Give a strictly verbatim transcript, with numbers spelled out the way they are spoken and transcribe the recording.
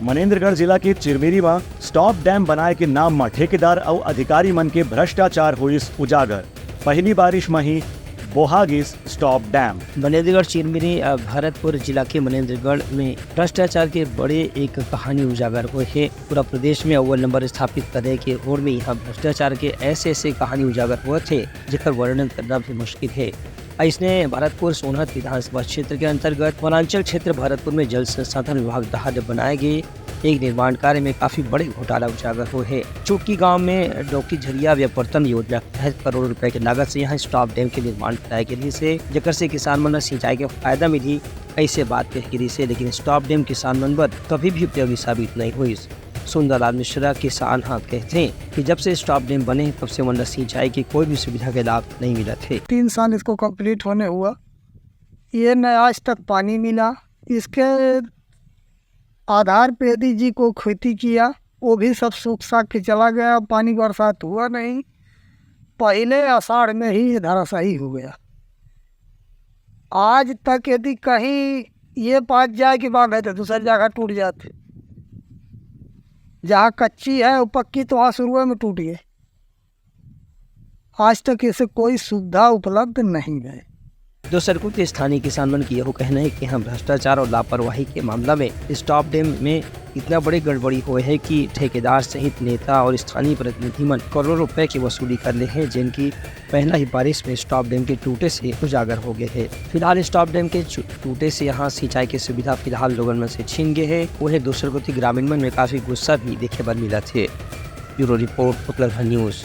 मनेंद्रगढ़ जिला के चिरमिरी म स्टॉप डैम बनाए के नाम म ठेकेदार अउ अधिकारी मन के भ्रष्टाचार होइस उजागर। पहली बारिश म ही बोहा गिस स्टॉप डैम। मनेंद्रगढ़ चिरमिरी अ, भरतपुर जिला के मनेंद्रगढ़ में भ्रष्टाचार के बड़े एक कहानी उजागर होए हे। पूरा प्रदेश में अव्वल नंबर स्थापित करे के होड़ में यहाँ भ्रष्टाचार के ऐसे ऐसे कहानी उजागर होत हे, जेकर वर्णन करना भी मुश्किल हे। अइसने भरतपुर सोनहत विधानसभा क्षेत्र के अंतर्गत वनांचल क्षेत्र भरतपुर में जल संसाधन विभाग द्वारा बनाए गए एक निर्माण कार्य में काफी बड़े घोटाला उजागर होए हे। चुटकी गांव में डौकी झरिया व्यपर्तन योजना के तहत करोड़ों रुपए के लागत से यहाँ स्टॉप डैम के निर्माण कराए गे रहिस हे, जेकर से किसान मन ल सिंचाई के फायदा मिलही, ऐसे बात कहे गे रहिस हे, लेकिन स्टॉप डैम किसान मन बर कभी भी उपयोगी साबित नहीं होइस। सुंदरलाल मिश्रा किसान ह कहथे कि जब से स्टॉप डैम बने हे, तब से मन ल सिंचाई की कोई भी सुविधा के लाभ नहीं मिलत हे। तीन साल इसको कंप्लीट होने हुआ, ये न आज तक पानी मिला। इसके आधार पे यदि जी को खेती किया, वो भी सब सूख साख के चला गया, पानी बरसात हुआ नहीं। पहले आषाढ़ में ही ये धराशायी हो गया। आज तक यदि कहीं ये पाँच जाए कि बांध है, तो दूसरी जगह टूट जाते। जहाँ कच्ची है, वो पक्की, तो वहाँ शुरू में टूट गए। आज तक इसे कोई सुविधा उपलब्ध नहीं है। दूसर कोति स्थानीय किसान मन के यहू कहना हे कि यहाँ भ्रष्टाचार अउ लापरवाही के मामला में स्टॉप डैम में इतना बड़े गड़बड़ी होए हे कि ठेकेदार सहित नेता अउ स्थानीय प्रतिनिधि मन करोड़ों रुपए के वसूली कर ले हे, जेन की पहला ही बारिश में स्टॉप डैम के टूटे से उजागर हो गए हे। फिलहाल स्टॉप डैम के चु-, टूटे से यहाँ सिंचाई के सुविधा फिलहाल लोगन मन से छीन गए हे। वहीं दूसर कोति ग्रामीण मन में काफी गुस्सा भी देखे बर मिलत हे। ब्यूरो रिपोर्ट, उपलब्ध न्यूज।